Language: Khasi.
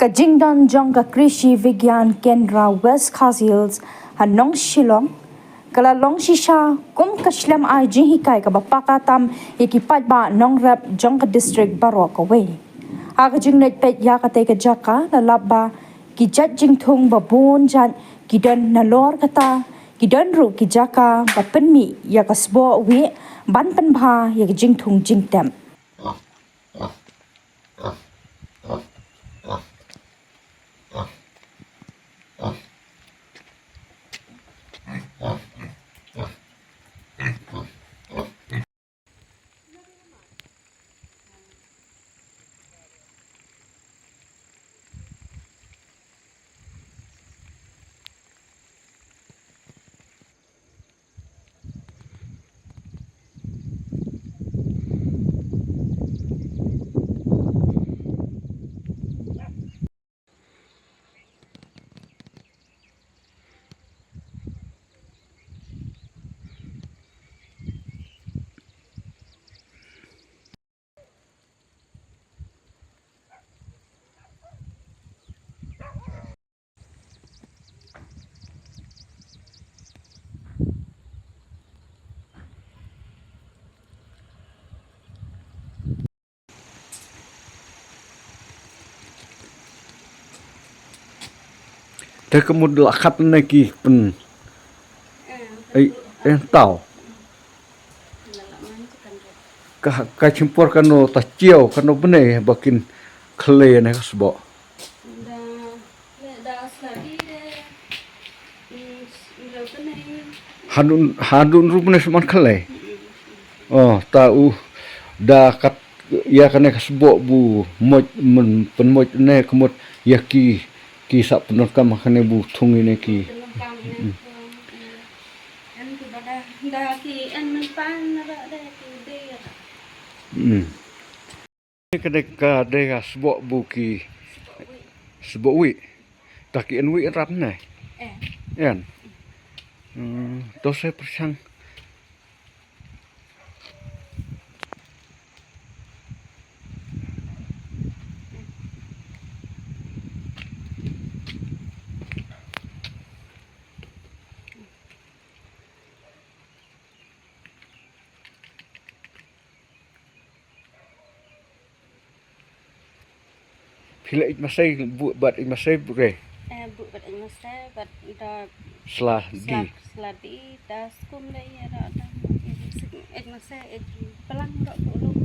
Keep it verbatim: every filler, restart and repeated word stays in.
Ka jingdon jong ka Krishi Vigyan Kendra West Khasi Hills ha Nongshillong ka la long shisha kum ka shlem ai jinghikai kaba paka tam ïa ki paidbah nongrep jong ka district baroh kawei. Ha ka jingleit peit ïa katei ka jaka la lap ba ki jait jingthung ba bun jait ki don nalor kata ki don ruh ki jaka ba pynmih ïa ka sboh wieh ban pynbha ïa ka jingthung jingtep. Te ka mut la khat ne ki pyn. Ei, eh, tau. Ka, ka chimpor kano ta chiaw, kano bne ba kin khlei ne ka sboh. Hadun, hadun rup ne sman khlei. Oh, ta u da kat ïa kane ka sboh bu moj men pynmoj ne ka mut ïa ki, ki sa pyndonkam kane bu thung ine ki. Hmm. Ka dei, ka dei ka sboh bu ki sboh wieh. Ta ki en wieh rap ne. Eh. En. Hmm, to se pyrshang. Phi la ïeit masai, buh bad ïeit masai buh re. Eh, buh bad ïeit masai bad da sla di. Sla di da skum da ïa da da ïeit masai ïeit plang da buh lu.